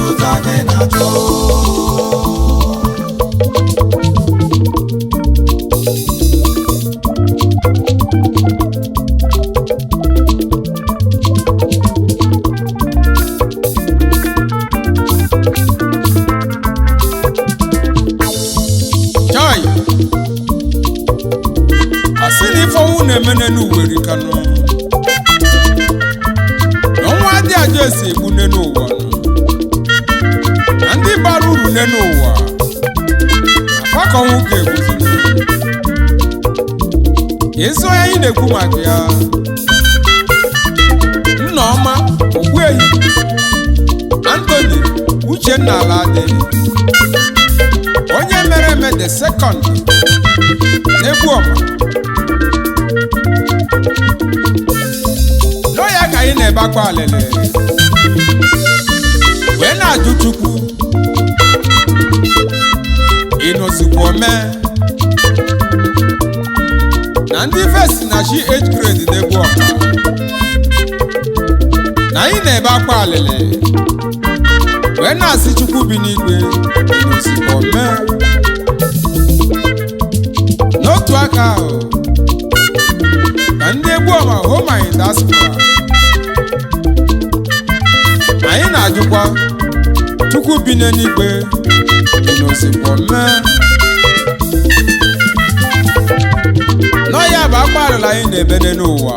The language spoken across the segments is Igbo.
Ajụjụ anyị na-ajụ. Chai! Asị na ife ọnwụ na-eme n'elu ụwa erikanụ. Na ọnwa adị ajọ esi egbu n'elu ụwa nụ. Na ndị bara uru n'elu ụwa na fa ka ọnwụ ga-egbuziri. Ezi onye anyị na-ekwu maka ya, Nnaọma Ogbuehi Anthony Uchenna Aladi, onye mere eme the second n'egbu ọma n'ọya ka anyị na-ebe akwa alịlị wee na-ajụ Chukwu, ịnọzikwa ome na ndị vesi na chi age grade n'egbu ọma na anyị na-ebe akwa alịlị wee na-asị Chukwu bi n'igwe, ịnọzikwa ome. N'otu aka ahụ ka ndị egbu ọma home and diaspora, anyị na-ajụkwa Chukwu bi n'eluigwe, ịnọzikwa ome. N'ọya bụ akparịla anyị na-ebe n'elu ụwa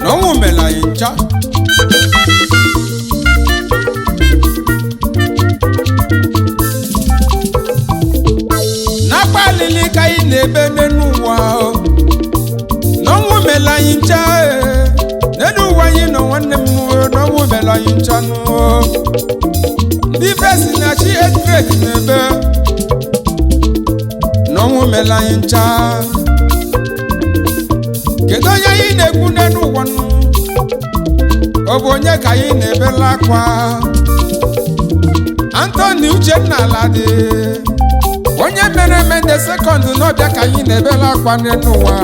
na ọnwụ mere anyị ncha. N'akpa alili ka anyị na-ebe n'elu ụwa o, n'ọnwụ mere anyị ncha ee. N'elu ụwa anyị nọ nwanne m o, n'ọnwụ mere anyị ncha nụ o. Ndị vesi na chi etrek na-ebe n'ọnwụ mere anyị ncha. Kedu onye anyị na-ekwu n'elu ụwa nụ? Ọ bụ onye ka anyị na-ebela akwa? Anthony Uchenna Aladi, onye mere eme the second n'ọbịa ka anyị na-ebela akwa n'elu ụwa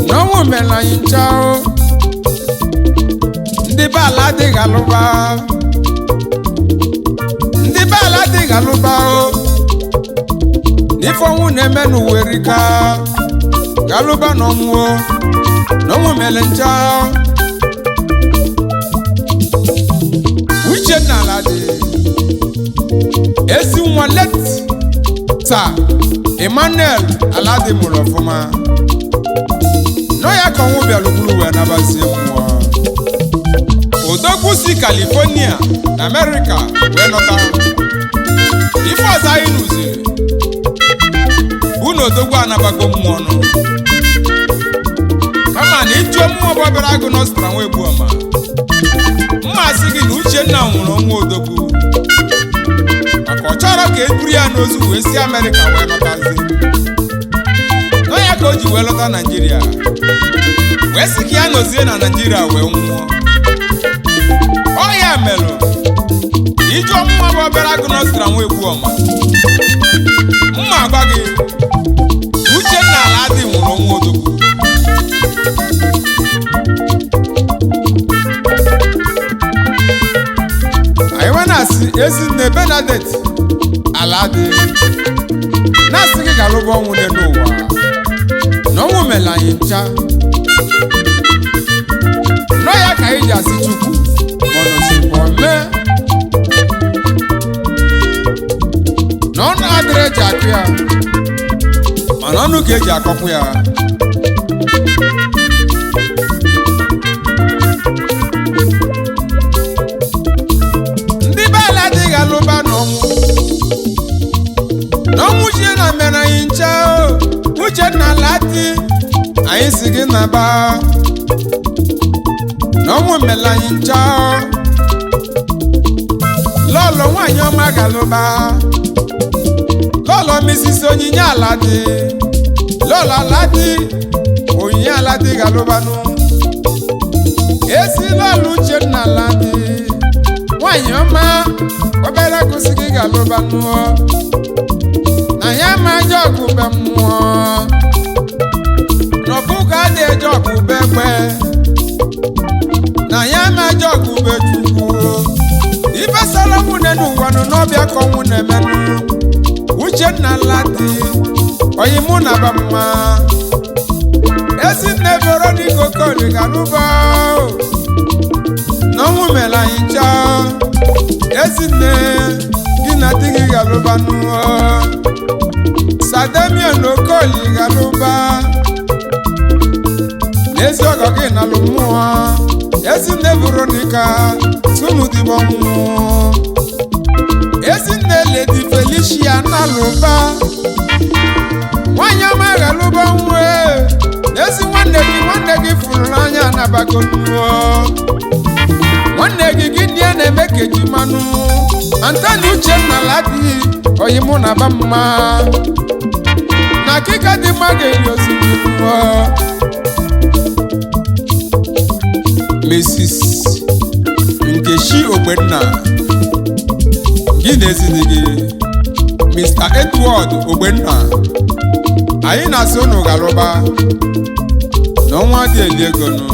n'ọnwụ mere anyị ncha o. Ndị be ala adịghị alụba, ndị be ala adịghị alụba o. N'ife ọnwụ na-eme n'ụwa erika, galụba n'ọnwụ o, n'ọnwụ mere ncha. Uchenna Aladi, ezi nwa let taa Emmanuel Aladi mụrụ ọfụma nọ ya ka ọnwụ bịara ugburu wee nabazie mmụọ. Odogwu si California na Amerịka wee nọta. Ife ọzọ anyị nụziri bụ na odogwu anabago mmụọ nụ, kama na ịjụọ mmụọ gbabara agụ nọstra nwa egbu ọma, mma asị gị na Uchenna nwụrụ ọnwụ odogwu, maka ọ chọrọ ka e buru ya n'ozu wee si Amerịka wee lọtazi. Nọ ya ka o ji wee lọta Naijiria wee sị ka ya nọzie na Naijiria wee nwụọ. Ọ ya melụ ijụọ mmụọ bụ obere agụ nọstra nwa egbu ọma, mma agwa gị Uchenna Aladi nwụrụ ọnwụ odogwu. Anyị wee na-asị ezinne Bernadette Aladi, na-asị gị galụba ọnwụ n'elu ụwa na ọnwụ mere anyị ncha. Nọ ya ka anyị ji asị Chukwu ma ọ nọzikwa mee na ọnụ adịrị eji akụ ya, mana ọnụ ka eji akọkwu ya. Ndị be ala adịghị alụba n'ọnwụ, n'ọnwụ chie na mere anyị ncha o. Uchenna Aladi, anyị si gị naba n'ọnwụ mere anyị ncha o. Lọlọ nwaanyị ọma ga-alụba, lọlọ Mrs. Onyinye Aladi, lọlọ Aladi, Onyinye Aladi ga-alụbanụ. Ezi lọlọ Uchenna Aladi, nwanyị ọma, obere kwụsị gị ga-alụbanụ na ya ma aja ọgụ be mmụọ na ọkụkọ adịghị eje ọgụ be egbe, na ya ma aja ọgụ be n'ụwanụ n'ọbịa ka ọnwụ na-emenụ. Uchenna Ladi, oyi mụ na bamma. Ezinne Veronica Okolie galụba n'ọnwụ mere anyị ncha. Ezinne, gị na di gị galụba nụọ. Sadamian Okolie galụba n'ezi ọgọ gị nalụ mmụọ. Ezinne Veronica sunu dịbọ mmụọ. Ezinne Lady Felicia nalụba, nwanyị ọma ghalụba nwe. Ezi nwanne gị, nwanne gị fụrụ n'anya anabago mmụọ. Nwanne gị, gị ya na-eme ka eji mmanụ. Antoni Uchenna Ladi, oyi mụ na ba mma na akịka dị mma ga-eri ozugbo mmụọ. Mrs. Nkechi Ogbenna, gị na ezini gị Mr. Edward Ogbenna, anyị na-asị unu galụba na ọnwa dị eli ego nụ.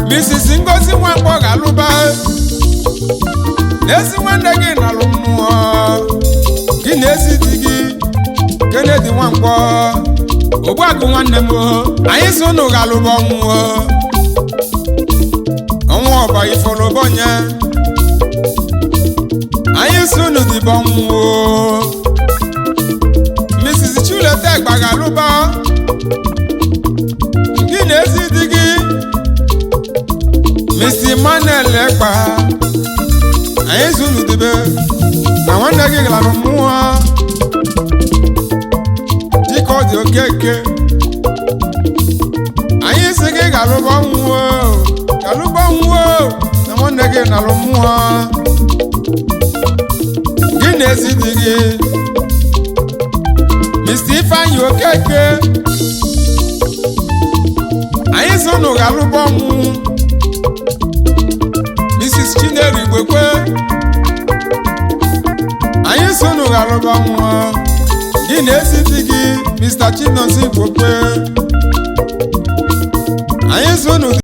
Mrs. Ngozi Nwamgbọ galụba na ezi nwanne gị nalụ mmụọ. Gị na ezi di gị Kennedy Nwamgbọ Ogbuagụ nwanne m o, anyị sị unu galụba ọnwụ o. Ọnwụ ọba ifọlọbọnye, anyị sị unu dịbọ ọnwụ o. Mrs. Chuleta Egbagalụba, gị na ezi di gị Mr. Emmanuel Egba, anyị sị unu dịbe na nwanne gị gara mmụọ dịka ọ dị okeke. Anyị sị gị galụba ọnwụ o, galụba ọnwụ o, na nwanne gị nalụ mmụọ. Gị na ezi di gị Mr. Ifeanyi Okeke, anyị sị unu galụba ọnwụ. Mrs. Chinedu Igbekwe, anyị sị unu galụba ọnwụ. Gị na ezi di gị Mr. Chinonso Igbokwe, anyị sị unu.